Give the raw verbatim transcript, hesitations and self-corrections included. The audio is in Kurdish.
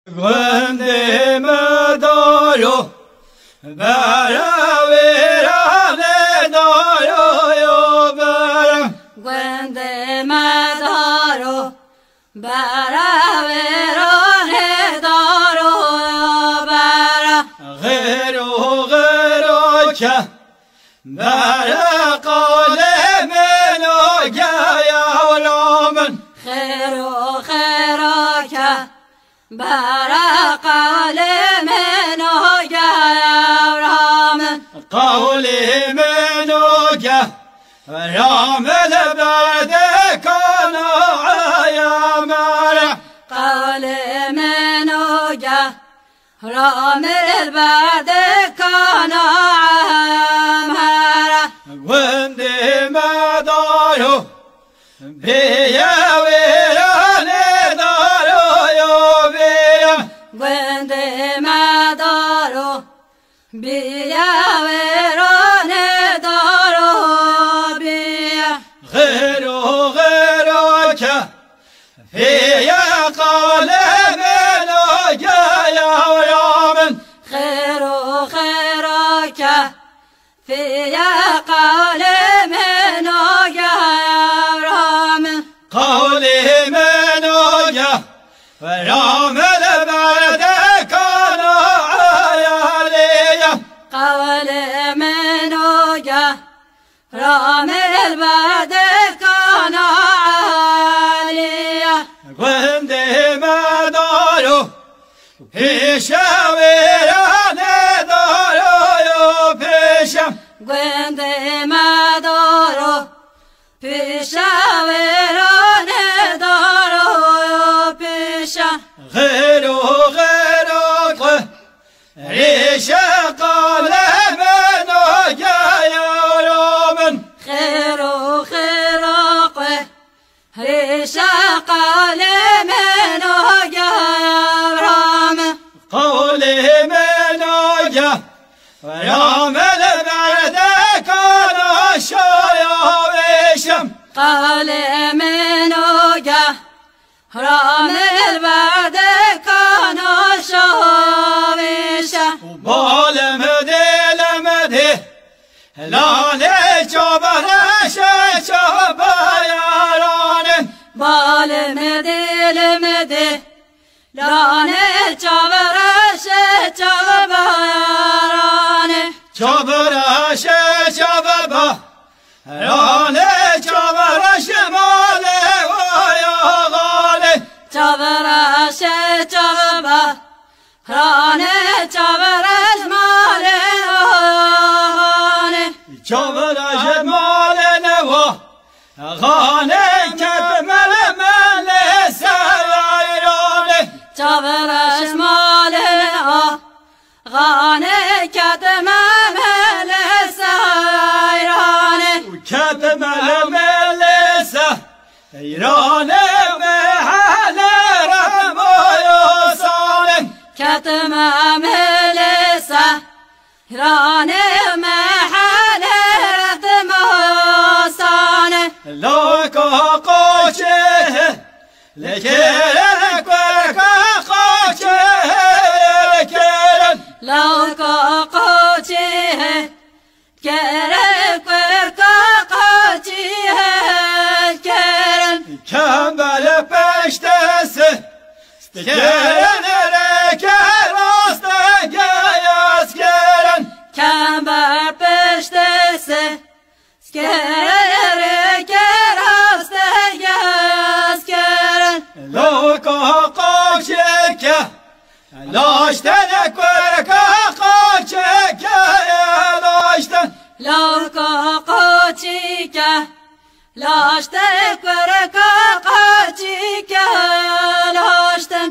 Gundê me daro, bera wêranê daro yo bera. Gundê me daro, bera wêranê daro yo bera. Xêro xêro ke, bera qalê min o gaya wira min. Xêro xêro ke, bera qalê min o gaya wira min. Qawlê min o gaya wira min, berdê kana aya me re. Qawlê min o gaya wira min, berdê kana aya me re. Gundê me daro, bêya wêranê daro yo bêya. Gundê me daro, bêya wêranê daro bêya. Xêro xêro ke, bêya qalê min o gaya wira min. Xêro xêro ke, bêya qalê min o gaya wira min. Qawlê min o gaya wira min, berdê kana aya lê ya. Qawlê min o gaya wira min, berdê kana aya lê ya. Gundê me daro, pêşa wêranê daro yo pêşa. Gundê me daro, pêşa wêranê daro yo pêşa. Xêro xêro ke, rêşa qalê min o gaya wira min. Xêro xêro ke, rêşa qalê min o gaya wira min. Qawlê min o gaya wira min, berdê kana şaya wêşa. Qawlê min o gaya wira min, berdê kana şaya wêşa. Balê min dê, lê min dê, lanê çavreşê çavbayaranê. Balê min dê, lê min dê, lanê çavreşê çavbayaranê. Çavreşê çavbayaranê, çavreş malê waya xanê. Çavreşê çavba ranê, çavreş malê wa xanê. Çavreş malê ne wa xanê, ketime melê seyranê. Çavreş malê wa xanê, ketime melê seyranê. Ketime melê se Eyranê mehelê Rehmoyosanê. Ketime melê se, eyranê mehelê Rehmoyosanê. Lawka qoçê, li kêrê kurka qoçê, li kêrê. Lawka qoçê, Kêrê kurka qoçî hêl kirin. Kembel piştê se, kêrê rêkê rastê geyaz kirin. Kembel piştê se, kêrê rêkê rastê geyaz kirin. Lawka qoçê ke Laştene kurka qoçê ke, laşten. Lawka qoçî ke, laşte kurka qoçî ke, laşten.